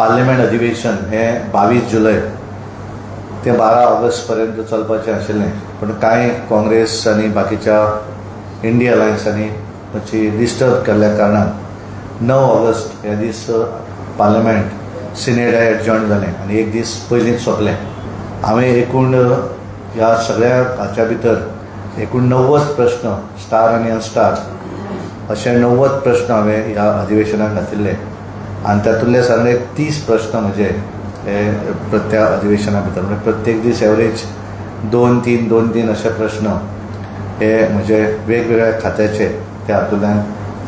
Parliament अधिवेशन हें 22 जुलय ते 12 ऑगस्ट पर्यंत चलपाचें आशिल्लें, पूण कांय काँग्रेस आनी बाकीच्या इंडिया अलायन्सांनी मातशी डिस्टर्ब केल्ल्या कारणान 9 ऑगस्ट ह्या दीस पार्लमेंट सिनेट एडजॉर्न जालें आनी एक दीस पयलींच सोंपलें. हांवें एकूण ह्या सगळ्या हाच्या भितर एकूण 90 प्रश्न स्टार आनी अनस्टार अशे 90 प्रश्न हांवें ह्या अधिवेशनाक घातिल्ले आनी तातूंतले सादारण एक 30 प्रश्न म्हजे हे प्रत्येक अधिवेशना भितर, म्हणजे प्रत्येक दीस एवरेज 2-3 2-3 अशे प्रश्न हे म्हजे वेगवेगळ्या खात्याचे त्या हातूंतल्यान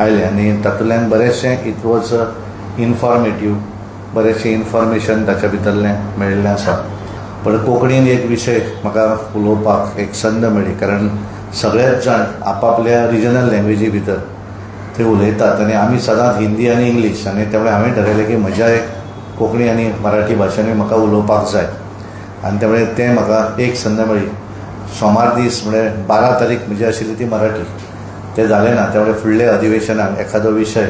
आयले आनी तातूंतल्यान बरेचशें it was informative, बरेचशें इन्फॉर्मेशन ताच्या भितरलें मेळिल्लें आसा. पण कोंकणीन एक विशय म्हाका उलोवपाक एक संद मेळ्ळी, कारण सगळेच जाण आपापल्या रिजनल लँग्वेजी भितर ते उलयतात आनी आमी सदांच हिंदी आनी इंग्लीश, आनी त्यामुळे हांवें ठरयलें की म्हज्या एक कोंकणी आनी मराठी भाशेनूय म्हाका उलोवपाक जाय आनी त्यामुळे तें म्हाका एक संद मेळ्ळी. सोमार दीस म्हळ्यार 12 तारीख म्हजी आशिल्ली ती मराठी, तें जालें ना, त्यामुळे फुडल्या अधिवेशनाक एखादो विशय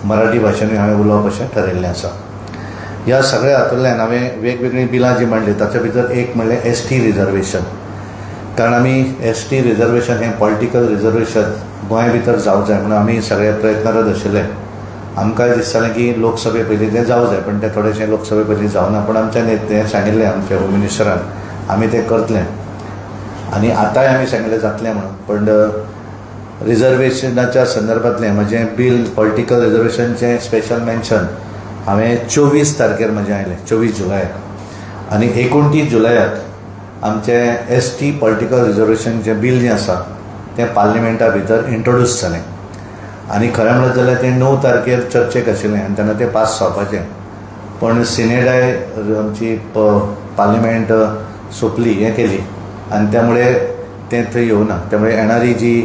मराठी भाशेनूय हांवें उलोवप अशें ठरयल्लें आसा. ह्या सगळ्या हातूंतल्यान हांवें वेगवेगळीं बिलां जीं मांडलीं ताच्या भितर एक म्हणलें एस टी रिजर्वेशन, कारण आमी एस टी रिजर्वेशन हें पॉलिटिकल रिजर्वेशन गोंया भितर जावं जाय म्हणून आमी सगळे प्रयत्नरत आशिल्ले. आमकांय दिसतालें की लोकसभे पयलीं तें जावं जाय, पण तें थोडेशें लोकसभे पयलीं जावना, पूण आमच्या नेत्यान सांगिल्लें, आमच्या होम मिनिस्टरान, आमी तें करतले आनी आतांय आमी सांगिल्लें जातलें म्हणून. पण रिजर्वेशनाच्या संदर्भांतलें म्हजें बील पॉलिटिकल रिजर्वेशनचें स्पेशल मेन्शन हांवें 24 तारखेर म्हजें आयलें, 24 जुलयाक, आनी 29 जुलयाक आमचें एस टी पॉलिटिकल रिजर्वेशनचें बील जें आसा तें पार्लिमेंटा भितर इंट्रोड्यूस जालें आनी खरें म्हणत जाल्यार तें 9 तारखेर चर्चेक आशिल्लें आनी तेन्ना तें पास जावपाचें, पण सिनेटाय आमची पार्लिमेंट सोंपली हें केली आनी त्यामुळे तें थंय येवना. त्यामुळे येणारी जी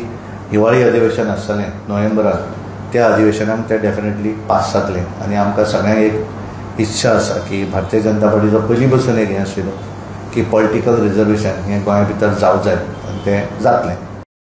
हिवाळी अधिवेशन आसतलें नोव्हेंबराक, त्या अधिवेशनाक तें डेफिनेटली पास जातलें आनी आमकां सगळ्यांक एक इच्छा आसा की भारतीय जनता पार्टीचो पयलीं पसून एक हें आशिल्लो की पॉलिटिकल रिजर्वेशन हें गोंया भितर जावं जाय आनी तें जातलें.